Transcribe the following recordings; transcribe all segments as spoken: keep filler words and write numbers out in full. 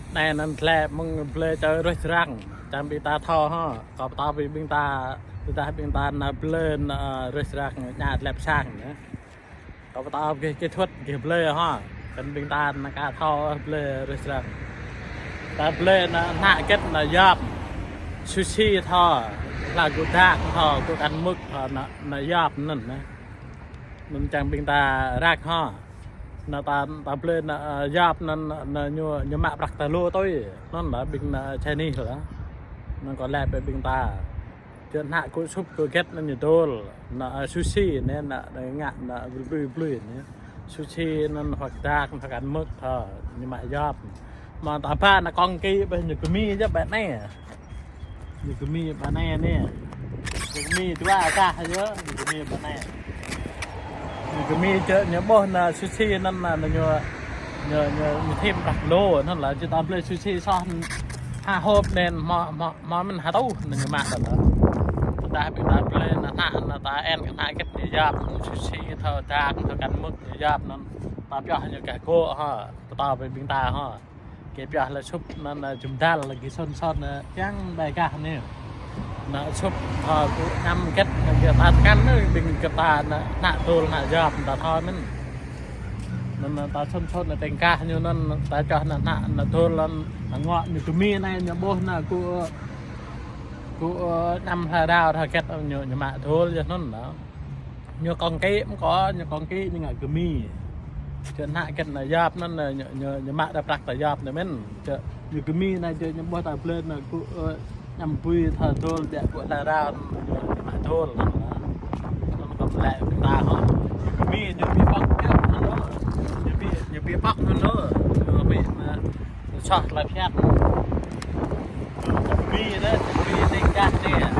Anai anŭn tlĕ mơ̆ng blơi čơ rơih srăng. Čang ƀing ta thâo hŏ. Kâo pơtô ƀing ta, tơdah ƀing ta nao blơi nao, ơ, rơih srăng ña tlĕp sang anai. Kâo pơtô gih kỹ thuật gih blơi hŏ. Kăn ƀing ta nao ka thâo blơi rơih srăng. Ta blơi nao hnă hơget nao yap. Sushi thâo. Hla gŭ dak thâo, gŭ kăn mưk thâo nao, nao yap anŭn anai. Anŭn čang ƀing ta răk hŏ. Nao ta, ta blơi nao, ơ, yap anŭn, nao ñu, ñu mă prăk ta lu tui. Anŭn lah ƀing nao Chinese lah. Anŭn kâo laĭ brơi ƀing ta. Čơ hnă gŭ sŭp gŭ hơget anŭn ñu dôl. Nao, ơ, sushi anai nao, nao ngă nao blơi blơi blơi anai. Sushi anŭn hơget dak, hơget mưk thâo, ñu mă yap. Mă ta ba nao kông kĭ ƀơi ñu kơmĭ yơh ƀơi anai. Ñu kơmĭ ƀơi anai anai. Ñu kơmĭ dua kah yơh, ñu kơmĭ ƀơi anai. Ñu kơmĭ čơ ñu ƀuh nao sushi anŭn nao ñu, ñu, ñu, ñu thim prăk lu, anŭn lah či ta blơi sushi soh ha hôp anŭn hmâo, hmâo, hmâo mơ̆n ha rơtuh anŭn ñu mă ta. Tơdah ƀing ta blơi nao hnă, nao ta en kơ hnă hơget ñu yap, sushi thâo dak, thâo kăn mưk ñu yap anŭn. Ta pioh ñu kah gŭ hŏ, pơtô brơi ƀing ta hŏ. Gih pioh lĕ sŭp anŭn, ơ, jum dal lĕ gih son son, ơ, kiăng ƀai kah anai. Nao sŭp thâo gŭ añăm hơget, gih ta kăn anai, ƀing gih ta nao, nao dôl nao yap ta thâo mơ̆n. Anŭn, ơ, ta son son nao teng kah ñu anŭn, ta čoh nao, nao, nao dôl anŭn, nao ngŏ ñu kơmĭ anai, ñu ƀuh nao gŭ, ơ, gŭ, ơ, añăm hla rao hơget ñu, ñu mă dôl yơh anŭn nao. Ñu kông kĭ mơ̆n kâo, ñu kông kĭ ñu ngă kơmĭ. Čơ hnă hơget nao yap anŭn, ñu, ñu, ñu mă ta prăk ta yap anai mơ̆n. Čơ ñu kơmĭ anai čơ ñu ƀuh ta blơi nao gŭ, ơ, añăm bui thâo dôl biă gŭ hla rao, ñu, ñu mă dôl anŭn. Anŭn kâo laĭ ƀing ta hŏ. Ñu kơmĭ ñu pi pŏk yơh anŭn lu. Ñu pi, ñu pi pŏk anŭn lu. Ñu pi, ơ, soh tơlơi phiăn. Kơmĭ anai, kơmĭ teng kah anai.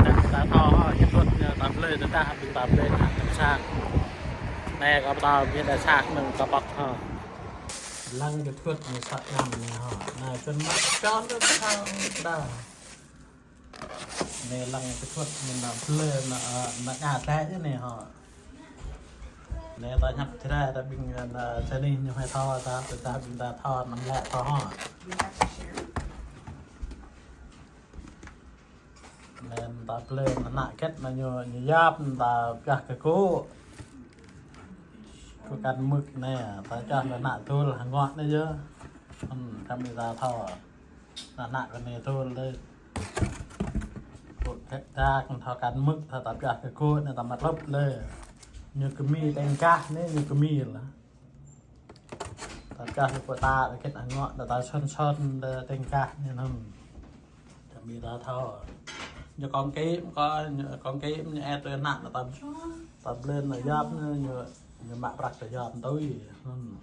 Ta, ta thâo hŏ, kỹ thuật ñu ta blơi, tơdah ƀing ta blơi hnă tlĕp sang. Anai kâo pơtô ƀing ta sah mơ̆ng kâo pŏk hŏ. Lăng kỹ thuật ñu sah añăm anai hŏ. Anai čun mă čon tơ thâo đa. Anai lăng kỹ thuật ñu nao blơi nao, ơ, nao ña tlĕ anai hŏ. Anai ta ñăp Jrai ta ƀing, ơ, nao Chinese ñu hai thâo ta, ta ƀing ta thâo anăm lĕ thâo hŏ. Anai ta blơi nao hnă hơget nao ñu, ñu yap ta pioh kơ gŭ. Gŭ kăn mưk anai, ta čoh nao hnă dôl ha ngŏ anai yơh. Hm, kăn ƀing ta thâo. Nao hnă kơ anai dôl đơi. Gŭ hơget dak, thâo kăn mưk, thâo ta pioh kơ gŭ anai ta mă lŭp đơi. Ñu kơmĭ teng kah anai, ñu kơmĭ lah. Ta pioh lĕ pô ta, ta hơget ha ngŏ, ta, ta son son, ta teng kah anai anŭn. Čang ƀing ta thâo. Ñu kông kĭ mơ̆n kâo, ñu kông kĭ mơ̆n ñu ĕp tui hnă, ta, ta blơi nao yap ñu, ñu, ñu mă prăk ta yap tui. Anŭn.